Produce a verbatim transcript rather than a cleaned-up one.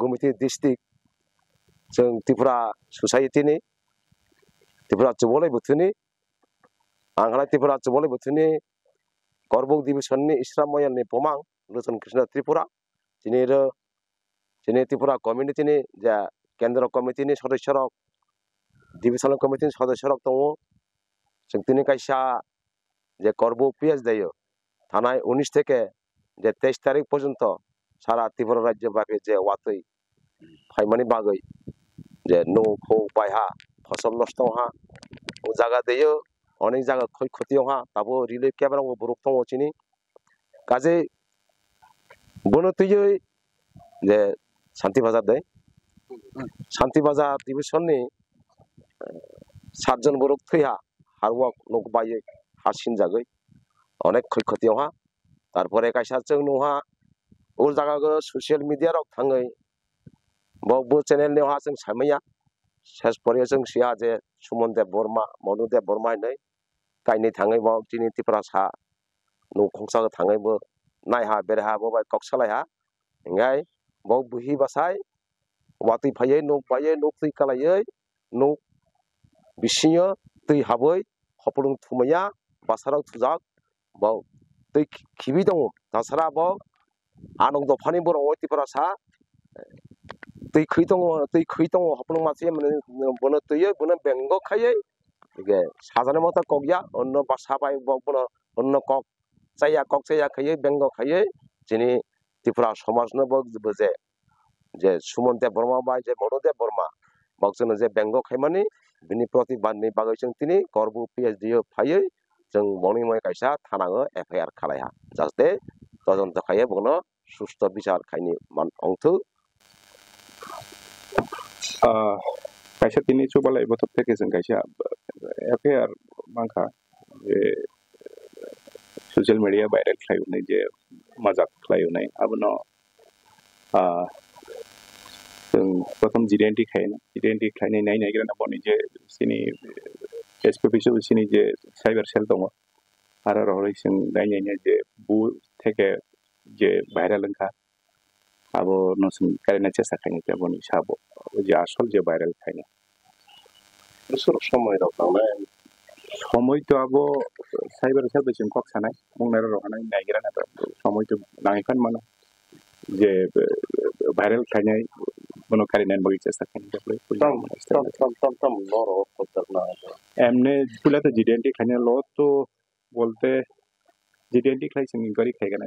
Committee district, chwng Tripura society ni, Tripura Chubolai Buthuni, ang halai Tripura Chubolai Buthuni Korbuk division ni Isra Moyal ni bumang Luchon Krishna Tripura, chini ro, chini Tripura community ni je kendro committee ni sodosyo rok, divisional committee ni sodosyo rok tongo. Chwng tini kaisa je Korbuk P S D o thanai unis theke je teis tarik porjonto sara Tripura rajyo bapi je watwi phaimani bagwi je nuk huk bai ha, phosol nosto wng ha, o jaga deyo onek jaga khoi khoti wng ha, tabo relief camp rok bo borok tongo chini. Kaje bono twiwi je Santi Bazar de, Santi Bazar division ni satjon borok thwi ha, harwak nuk bai ha sinjagwi onek khoi khoti wng ha. Tarpore kaisa chwng nung ha, o jaga o social media rok thangwi bo, bo channel ni ha chwng samaya. Ses pore chwng sia je Suman Deb Borma, Monu Deb Borma hinwi kainwi thangwi bo chini Tiprasa nuk khungsa thangwi bo naiha berha bo bai kok salaiha. Hingai bo buhi basai watwi phaiwi nuk phaiwi nuk twi kalaiwi nuk bisingo twi habwi hopulung thumaya basarok thujak bo twi khibi tongo. Tasara bo anok dophani borok oi Tiprasa twi khwi tongo, twi khwi tongo hopulung masa mane bono twiwi bono bengo khaiwi hingke sajani motha kok ya onno basa bai bo bono onno kok chaya kok chaya khaiwi bengo khaiwi chini Tripura somaj no bo buje je Suman Deb Borma bai je Monu Deb Borma bo chwngno je bengo khaimani bini protibad ni bagwi chwng tini Korbuk P S D o phaiwi chwng boni moi kaisa thana o F I R khalai ha, jaste todonto khaiwi bono susto bichar khaini man ongthok. Ah, kaisa tini chubalai bothop theke chwng kaisa F I R mankha, je social media viral khlai hwnwi je majak khlai hwnwi abono, ah, chwng prothom G D N T khlai, G D N T khlainai nai naigra na boni je chini S P office o chini je cyber cell tongo, aro rohorwi chwng nai nai je bu theke je viral wngkha, abo no chwng karina chesa khaini tei boni sabo je asol je viral khaini. Bwswk somoi rok nangnai. Somoi to abo cyber cell bai chwng kok sanai, mung nai rok hanai naigira na somoi to nangwi phan mano je, eh, viral khainai bono karina bagwi chesa khaini. Tam, tam, tam, tam, tam, norok kok jakna. Emne pula to G D N T khaina lo to bolte G D N T khlai chwng inquiry khlai gana.